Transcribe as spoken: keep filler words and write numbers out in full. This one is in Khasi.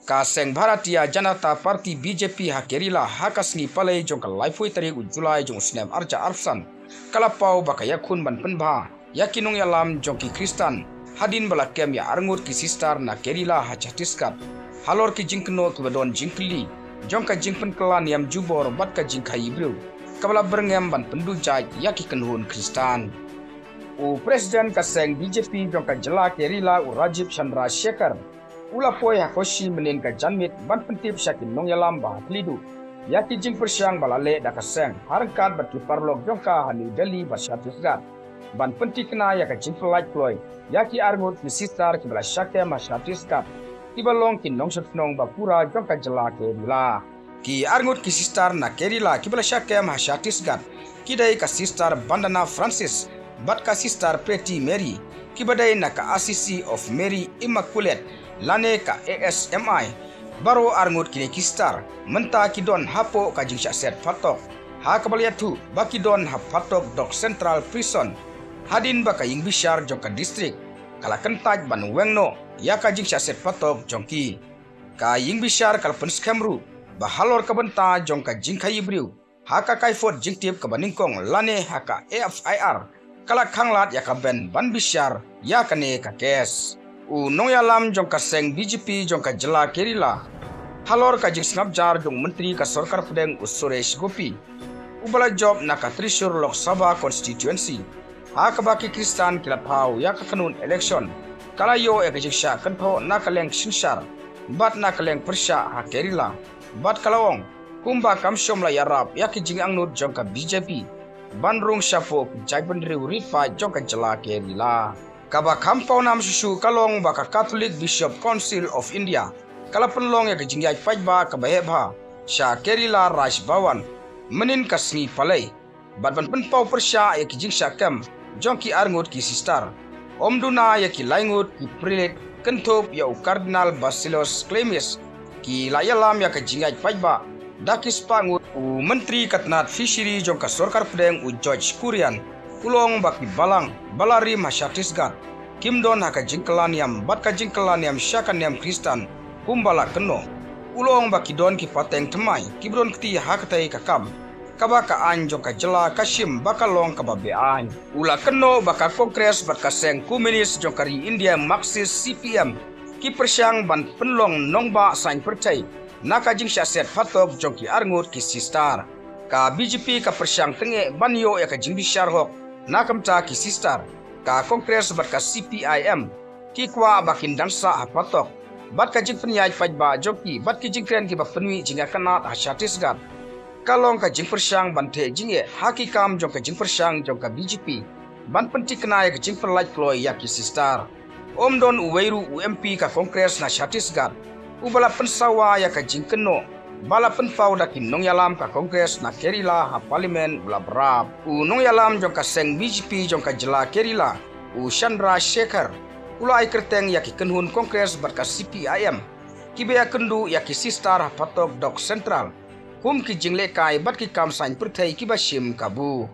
Ka seng Bharatiya Janata Party B J P ha Kerala ha ka sngi Palei jong ka laiphew tarik u July jong u snem arja arphew san ka la paw ba ka ïakhun ban pynbha ïa ki nongïalam jong ki Khristan hadien ba la kem ïa arngut ki sister na Kerala ha Chhattisgarh halor ki jingkynnoh kiba don jingkylli jong ka jingpynkylla niam jubor bad ka jingkhaïi briew kaba la byrngem ban pynduh jait ïa ki kynhun Khristan. U President ka seng B J P jong ka jylla Kerala u Rajeev Chandrasekhar u la poi ha Kochi mynhynnin ka janmiet ban pyntip sha ki nongïalam ba ha khlieh duh ïa ki jingpyrshang ba la leh da ka seng ha ryngkat bad ki paralok jong ka ha New Delhi bad Chhattisgarh ban pynthikna ïa ka jingpynlait kloi ïa ki arngut ki sister kiba la shah kem ha Chhattisgarh kiba long ki nongshong shnong ba pura jong ka jylla Kerala. Ki arngut ki sister na Kerala kiba la shah kem ha Chhattisgarh ki dei ka Sister Bandana Francis bad ka Sister Pretty Mary kiba dei na ka Assisi of Mary Immaculate lane ka A S M I. Baroh arngut kine ki sister mynta ki don hapoh ka jingshah set phatok ha kaba la ïathuh ba ki don ha phatok dok Central Prison hadien ba ka ïingbishar jong ka district ka la kyntait ban weng noh ïa ka jingshah set phatok jong ki. Ka ïingbishar ka la pynskhem ruh ba halor ka bynta jong ka jingkhaïi briew ha ka kaiphod jingtip kaba nyngkong lane ha ka F I R ka la khanglad ïa ka bench ban bishar ïa kane ka kes. U nongïalam jong ka seng B J P jong ka jylla Kerala halor ka jingsngap jar jong u Myntri ka Sorkar Pdeng u Suresh Gopi uba la jop na ka Thrissur Lok Sabha Constituency ha kaba ki Khristan ki la thaw ïa ka kynhun election ka la ïoh ïa ka jingshah kynthoh na ka liang synshar bad na ka liang pyrshah ha Kerala bad ka la ong kumba kam shym la ïarap ïa ki jingangnud jong ka B J P ban rung shapoh ki jaitbynriew rit paid jong ka jylla Kerala. Kaba kham pawnam shuh shuh ka long ba ka Catholic Bishop Council of India ka la pynlong ïa ka jingïaid paidbah kaba heh bha sha Kerala Raj Bhavan mynhynnin ka sngi Palei bad ban pynpaw pyrshah ïa ki jingshah kem jong ki arngut ki sister. Ym duna ïa ki laingut ki priest, kynthup ïa u Cardinal Basilios Clemens, ki la ïalam ïa ka jingïaid paidbah da ki spah ngut. U Myntri ka tnat Fishery jong ka Sorkar Pdeng u George Kurian u la ong ba ki balang ba la rim ha Chhattisgarh kim don ha ka jingkylla niam bad ka jingkylla niam sha ka niam Khristan kumba la kynnoh. U la ong ba ki don ki pateng thymmai kiba don kti ha katei ka kam kaba ka aiñ jong ka jylla ka shim ba ka long kaba beaiñ. U la kynnoh ba ka Congress bad ka seng Communist jong ka ri India Marxist C P M ki pyrshang ban pynlong nongbah saiñ pyrthei na ka jingshah set phatok jong ki arngut ki sister. Ka B J P ka pyrshang tyngeh ban ïoh ïa ka jingbishar hok na ka bynta ki sister. Ka Congress bad ka C P I M ki kwah ba kin dang sah ha phatok bad ka jingpynïaid paidbah jong ki bad ki jingkren kiba pynwih jingïakynad ha Chhattisgarh. Ka long ka jingpyrshang ban theh jingeh ha ki kam jong ka jingpyrshang jong ka B J P ban pynthikna ïa ka jingpynlait kloi ïa ki sister. Ym don uwei ruh u M P ka Congress na Chhattisgarh uba la pynsawa ïa ka jingkynnoh ba la pynpaw da ki nongïalam ka Congress na Kerala ha Parliament u la byrap. U nongïalam jong ka seng B J P jong ka jylla Kerala u Chandrasekhar u la ai kyrteng ïa ki kynhun Congress bad ka C P I M kiba ïakynduh ïa ki sister ha phatok dok Central kum ki jinglehkai bad ki kam saiñ pyrthei kiba shim kabu.